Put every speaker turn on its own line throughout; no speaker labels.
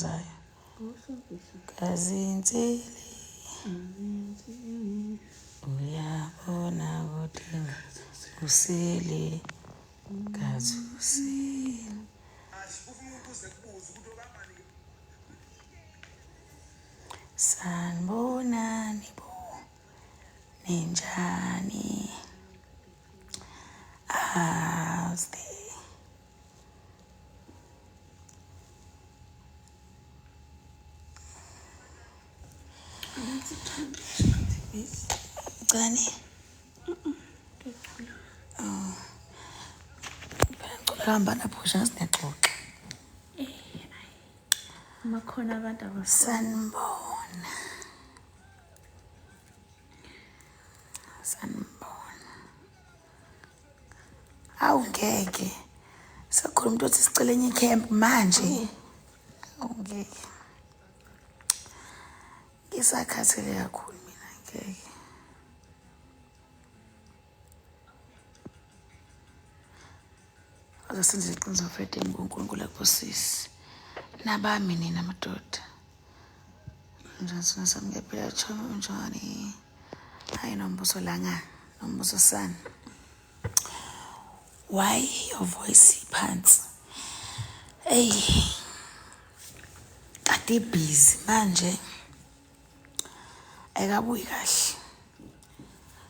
ozayo. Kazinseli uyabona kudinga usele kazi usele. Sanibonani bo ninjani? Aste. Cani. Oh. Ngicela hamba lapho nje sinaxoxa.
Eh, makhona abantu
abasanibona. Sanibona. Awu ngeke. Sekukhona umuntu othi sicela enye camp manje. Awu ngeke. Ngisakhathele kakhulu mina ngeke. Azosenza iqiniso Fred uNkulunkulu akubusise. Nabami nina madoda. Njani sona sami ngiyaphila chomi unjani? Hayi nombuso langa, nombuso sana. Why your voice phansi? Ey. Kade busy manje. Ayikabuyi kahle.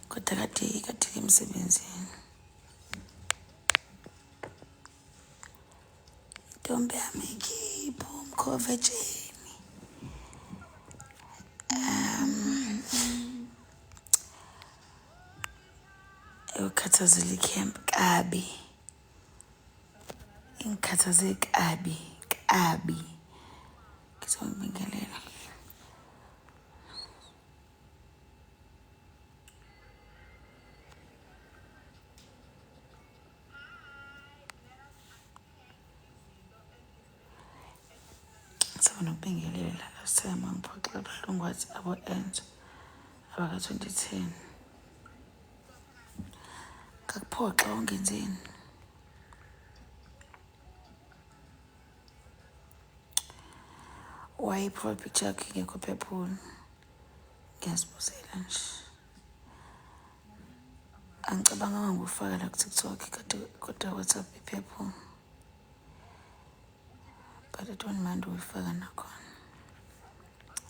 Kodwa kade kade emsebenzini. Intombi yami ikhipha umkhova etsheni. Um Ukhathazela icamp kabi. Ingikhathaze kabi kabi. Ngizongibingelela. Sifuna ukubingelela last time wangiphoxa kabuhlungu wathi abo-Enzo abaka-2010 ngakuphoxa ungenzeni why i-profile picture yakho ingekho purple ngiyazibuzela nje angicabanganga ngokufaka la ku-tiktok kodwa WhatsApp i-purple but I don't mind ukuyifaka nakhona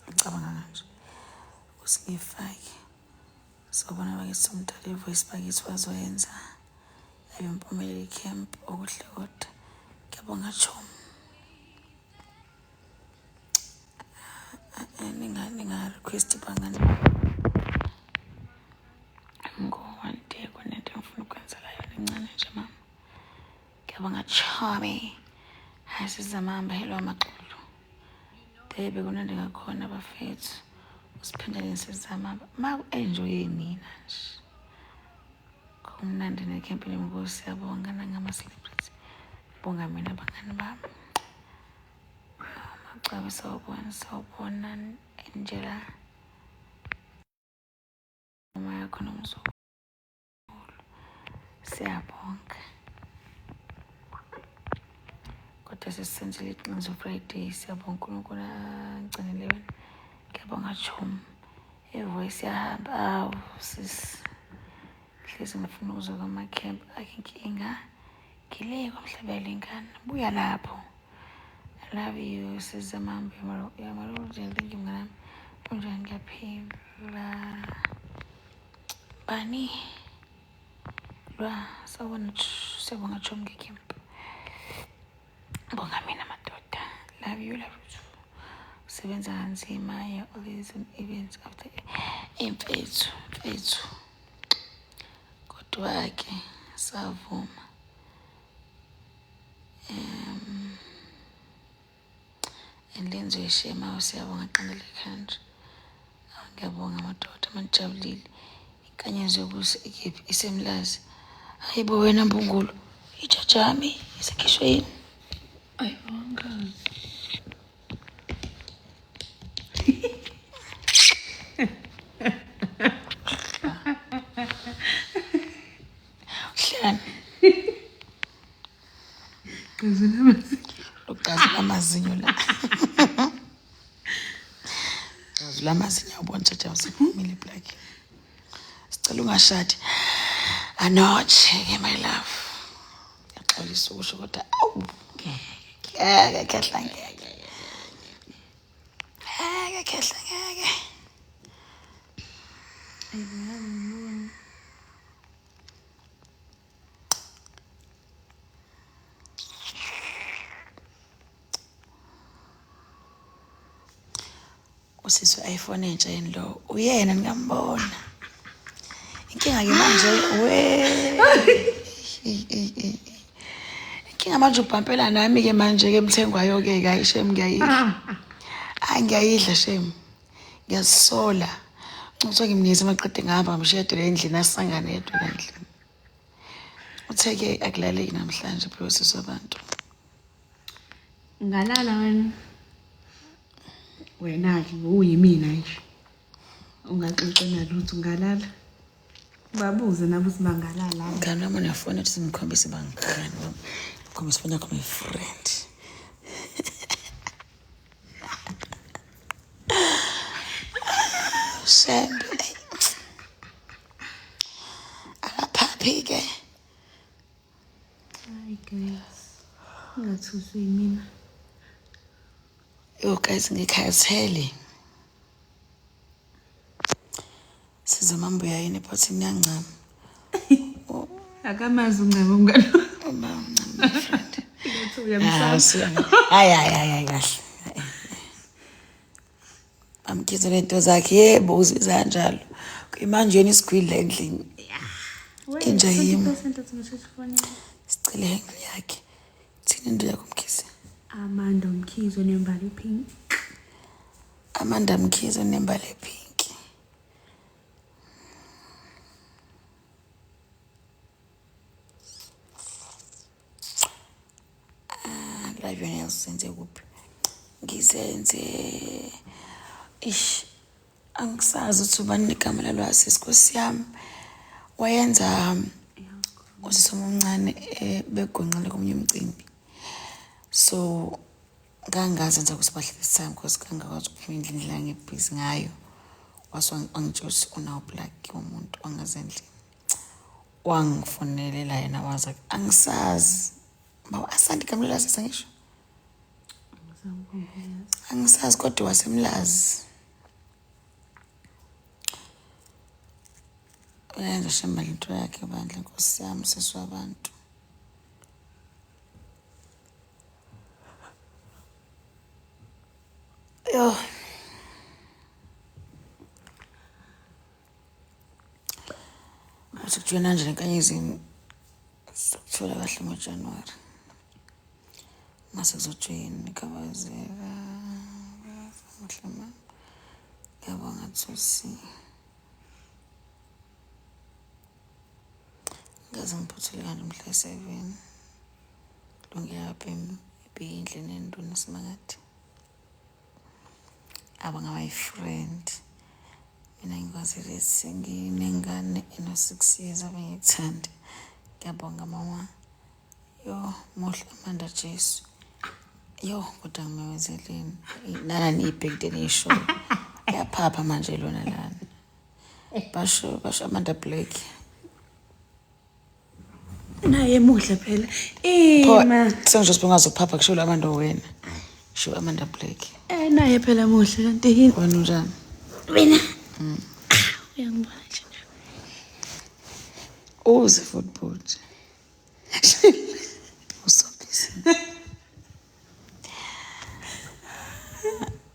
ngicabanga kanje ukuthi ngiyifake sobona bakithi umdala ivoice bakithi bazoyenza yabe impumelelo icamp okuhle kodwa ngiyabonga chomi ninga-request bangani ngo-one day kunento engifuna ukwenzela yona encane nje mama ngiyabonga chomi hayi sizamamba hello amaxolo there bekunandi ngakhona bafethu usiphindele sizamamba ma-enjoye nina nje kumnandi nekhempini nkosi siyabonga nangama-celebrity bonga mina bangani bami Macabe sawubona sawubona Angela mama yakho nomzukulu siyabonga kodwa sesisenzile iqiniso Friday siyabonga uNkulunkulu angigcinele wena ngiyabonga chomi ivoice yahamba awu sis hlezi ngifuna ukuza kwama-camp akhe inkinga ngile kwamhlabelingana buya lapho I love you sizamambe yamalunjani thank you mnganami unjani ngiyaphila bani lwa sawubona siyabonga chomi ngekhemp bonga mina madoda love you love you too usebenza kanzima yeah all these events after imfethu mfethu kodwa-ke savuma um and lenziwe shema siyabonga qinile country ngiyabonga madoda manijabulile inkanyezi yobusi ikephi isemlazi hayi bo wena mbungulu ijajami isikhishwe yini
ayi angazi
Uhlekani? Lugazi lamazinyo la. La mazinyo awubona ukuthi awusephumile iplug. Sicela ungashadi. Anoche-ke my love. Ngiyaxolisa ukusho kodwa awu. Ngeke khehla ngeke. Ngeke khehla ngeke. Usisi we-iPhone entsha yini lo? Uyena ngingambona. Inkinga-ke manje we inkinga manje ubhampela nami-ke manje-ke mthengwayo-ke kayi shem ngiyayidla. Hayi ngiyayidla shem. Ngiyazisola. Kuthiwa ngimnikeze maqede ngihamba ngamshiya yedwa endlini asangane yedwa la endlini. Uthe-ke akulaleki namhlanje phela usisi wabantu.
Ngalala wena. Wena-ke uyimina nje. Ungaxoxi nalutho ungalala. Babuze nabo ukuthi bangalala.
Mngani wami unefoni ethi ngikhombise bangani wami. Ngikhombise ifoni yakho my friend. Shembe. Akaphaphi-ke.
Hi guys. Ungathuswa yimina.
Yo guys ngikhathele. Siza mambuya yini ephathini yancama.
Akamazi uncema umngani.
Uma uncama my friend.
Ngathi uyamsaba.
Hayi hayi hayi kahle. Amkhize lento zakhe yebo uzibiza kanjalo. Imanje yena isigwili la endlini. Inja yimi.
20% athi ngisho ifoni.
Sicele handle yakhe. Thini into yakho Mkhize?
Amanda Mkhize nembali pink.
Amanda Mkhize nembali pink. Ah, live yona yazisenze kuphi? Ngizenze ish angisazi ukuthi ubani igama lalwasi inkosi yami wayenza usisi omncane begonqele komunye umcimbi so ngangazi enza ukuthi bahlele time because kangakwazi ukuphuma endlini la ngebhizi ngayo wase wangitshela ukuthi unawo plug womuntu wangaze endlini wangifonelela yena waza angisazi bawa asandi igama lelasisa ngisho angisazi kodwa wasemlazi uyenza shemba lento yakhe bandla nkosi yami sisi wabantu. Yo. Uthi kujoyina nje enkanyezini sokuthola kahle ngoJanuwari. Mase kuzojoyina ikhabazeka. Muhle mama. Ngiyabonga Thusi. Ngaze ngiphuthele kanti mhla 7. Lungile bhemi ibiyindle nenduna simakade. Aba my friend. Mina ngikwazi ukuthi nginengane eno-6 years abengikuthanda. Ngiyabonga mama. Yo, muhle Amanda Jesu. Yo, kodwa ngimemezeleni. Nana niyibhekile nisho. Yaphapha manje lona lana. Basho basho Amanda Black.
Naye muhle phela.
Pho
Ima.
sengisho sibongazophapha kusho Amanda wena. Sho Amanda Black.
Eh naye phela muhle kanti yini?
Wena unjani?
Mina. Uyangibona nje.
Uze football. Usobhizi.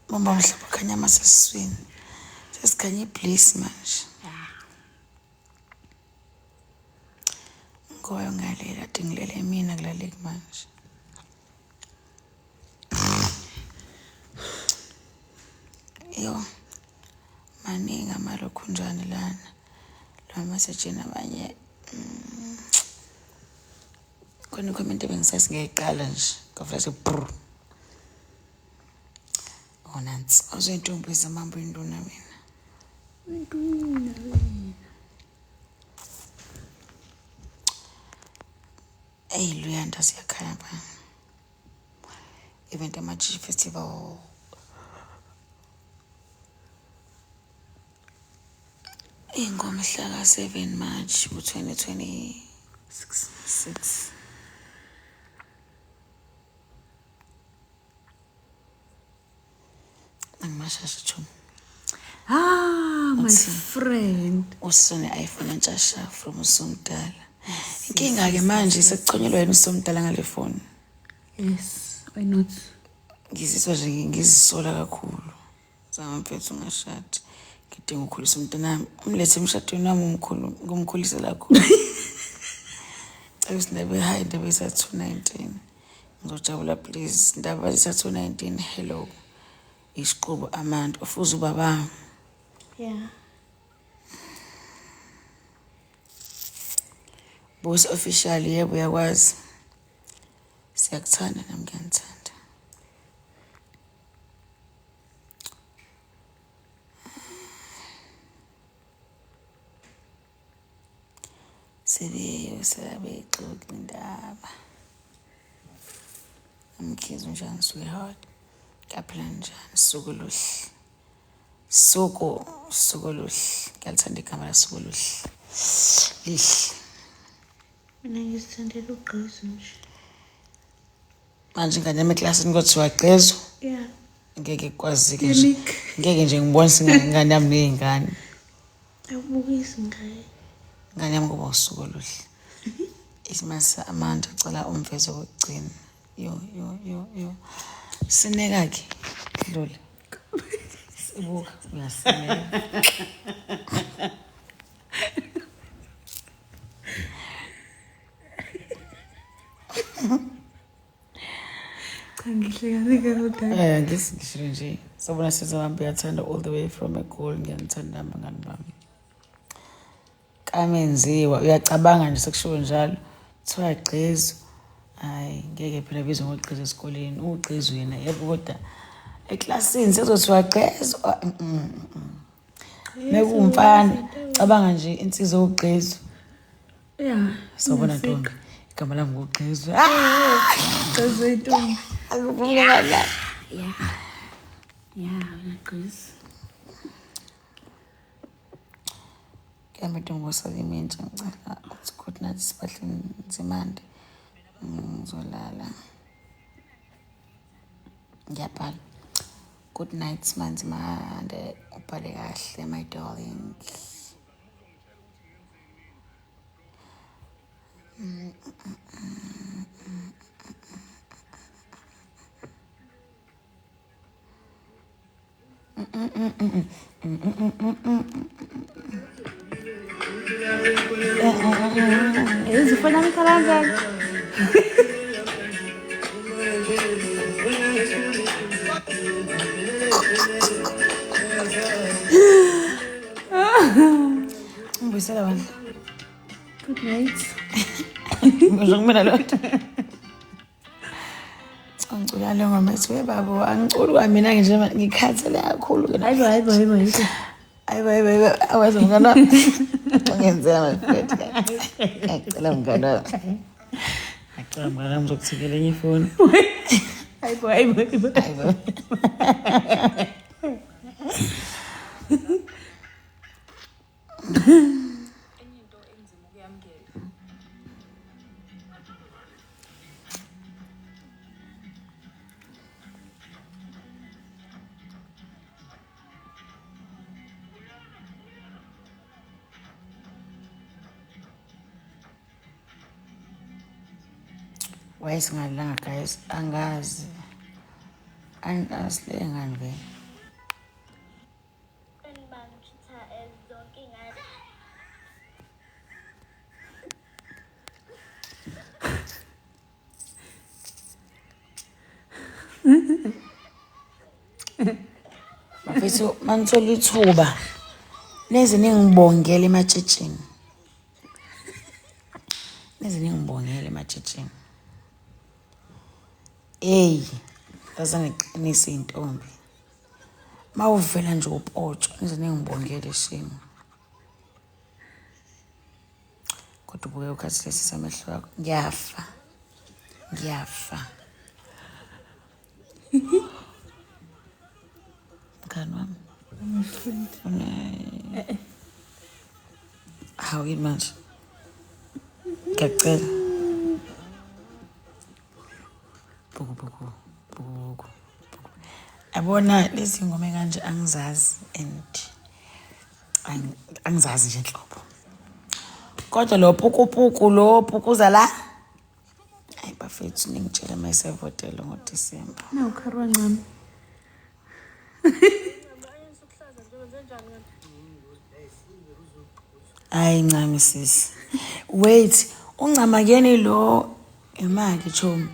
Mama mhlaba khanya masesiswini. Sesikhanya ibliss manje. Ngoyo ngalela dingilele mina kulaleki manje. Yo. Maningi amalokhunjani lana. La message abanye khona i-comment ebengisathi ngiyayiqala nje ngavela nje brr. Oh nansi awuzoyintombi zamambo induna mina.
Induna wena.
Eyi Luyanda siyakhala ba. Event amaji festival. Ingomhla ka-7 March ku-2026. Angimashasha chomi.
Ah, my
Uthi-
friend.
Usone iPhone entshasha from usomdala. Inkinga-ke manje sekuchonyelwa yena usomdala ngale foni.
Yes, why not?
Ngizizwa nje ngizisola kakhulu. Zama mfethu ungashadi. Ngidinga ukukhulisa umntanami. Umlethe emshadweni wami umkhulu ngumkhulise kakhulu. Cela ukuthi hi Ndaba isa 219. Ngizojabula please. Ndaba isa 219 hello. Isiqubu amantu ufuze ubaba.
Yeah.
Boss official yebo uyakwazi. Siyakuthanda nami ngiyanithanda. Sebeyo sebexoxa indaba. Amkhize unjani sweetheart? Kaphila njani? Suku luhle. Suku suku luhle. Ngiyalithanda igama la suku luhle. Lihle.
Mina ngizithandela ugqizo nje.
Manje ingane yami eklasini kuthiwa gqezu.
Yeah.
Ngeke kwazike nje.
Unique.
Ngeke nje ngibonise ingane yami ney'ngane.
Awubukisi ngaye.
Ingane yami kuba usuku oluhle. Isimasa amandla ucela umvezo wokugcina. Yo yo yo yo. Sineka ke. Dlula. Sibuka uyasineka.
Cha ngihleka kodwa.
Ngisho nje. Sabona sizahamba uyathanda all the way from eGoli ngiyanithanda bangani bami. Kamenziwa uyacabanga nje sekushiwo njalo. Kuthiwa gqizo. Hayi ngeke phela bizwe ngogqizo esikoleni. Ugqizo yena yebo kodwa eklasini sezothiwa gqizo. Mekuwumfana cabanga nje insizwa ugqizo.
Yeah.
Sawubona ntombi. Igama lami ngugqizo. Ah!
Gqizo intombi.
Akuvumi kanjani.
Yeah. Yeah, wena gqizo.
Kuhambe ntombi osalimintshi ngicela uthi good night sibahle nzimande. Ngizolala. Ngiyabhala. Good night Manzimande. Ubhale kahle my darling.
Izifona yami ikhala kanjani?
Ngibuyisela bandla.
Good night.
Ngisho kumina lo nto. Ngicula le ngoma ethi we baba angiculi kwamina nje ngikhathele kakhulu ke.
Hayibo hayibo hayibo hayibo.
Hayibo hayibo hayibo awazi mngani wami. Ungenzela my friend. Ngiyacela mngani wami. Ngiyacela mngani wami ngizokuthengela enye ifoni.
Hayibo hayibo hayibo.
Hayibo. Wayesingalanga guys, angazi. Angazi le ngani vele.
Bangitreat-a zonke iy'ngane.
Bafethu manithola ithuba neze ningibongele ematshitshini. Neze ningibongele ematshitshini. Ey, azangiqinisa intombi. Mawuvela nje upotsho nize ningibongele shame. Kodwa ubuke ukhathi lesi samehlo akho. Ngiyafa. Ngiyafa. Mngani wami.
My friend.
Une Hawu, yini manje? Ngiyacela. Buku buku buku buku. Yabona lezi ngoma kanje angizazi and angizazi nje nhlobo. Kodwa lo pukupuku lo pukuza la. Hayi bafethu, ningitshele mayisevotela ngoDisemba.
Nawukharwa ncane.
Hayi ncami sisi. Wait, uncama akeni lo imaki chomi.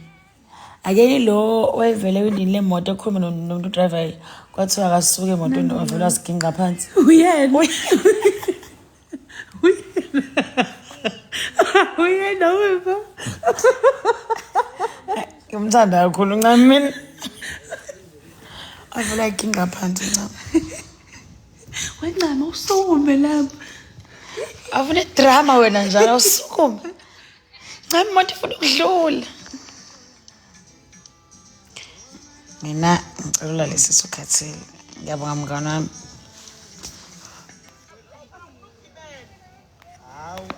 Akeni lo wayevele ewindini lemoto ekhuluma nomuntu driver, kwathiwa akasuke emotweni, wavele waziginqa phansi.
Uyena. Uyena wena.
Ngimthanda kakhulu uncami mina. Wavele waginqa phansi uncami.
Wencama usukume lapho.
Avule drama wena njalo usukume. Ncami, imoto ifuna ukudlula. Mina ngicela ulale sisukhathele. Ngiyabonga mngani wami.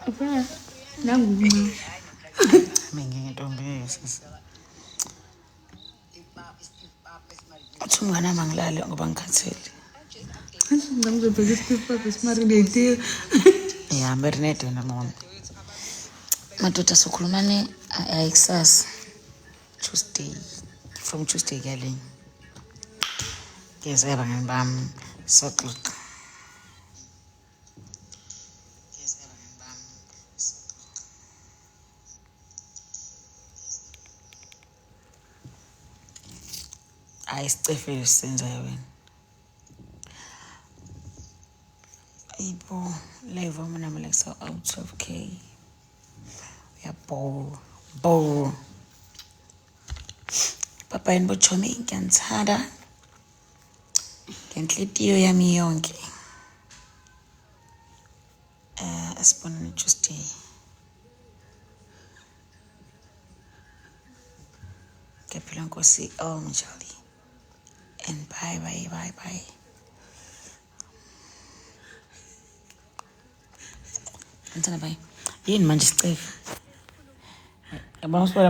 Ufuna nangu uncane.
Mina ngeke sisi. Uthi umngane wami angilale ngoba ngikhathele.
Ncama uzobheka i-Steve Papa esimarinate.
Ya, marinate wena mama. Madoda, sokhuluma ne ayikusasa. Tuesday. From Tuesday kuya le. Ngiyeza bangani bami soxoxa. Ngiyeza bangani bami soxoxa. Hayi, sicefele sisenzayo wena. Ayibo, live wami nami like so out of K. Uyabo, bo. Papa yini bochomi, ngiyanithanda. Ngenhlitiyo yami yonke. Asibonane Tuesday. Ngiyaphila Nkosi, oh Mjali. And bye bye bye bye. Ngithanda bye. Yini manje sicefe? Yabona usibona.